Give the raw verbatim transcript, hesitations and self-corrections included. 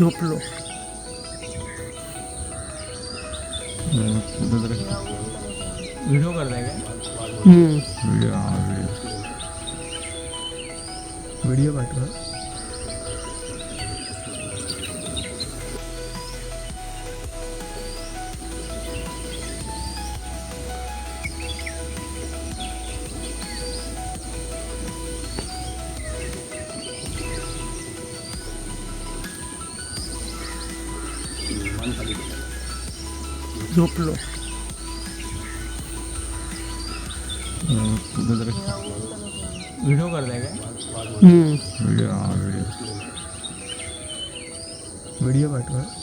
झोप लो। हम्म, उधर देख। वीडियो कर देगा? हम्म। वीडियो, हाँ, वीडियो। वीडियो काट रहा। झोप लो। हम्म, उधर देख। वीडियो कर देगा? हम्म। वीडियो, हाँ, वीडियो। वीडियो काट रहा।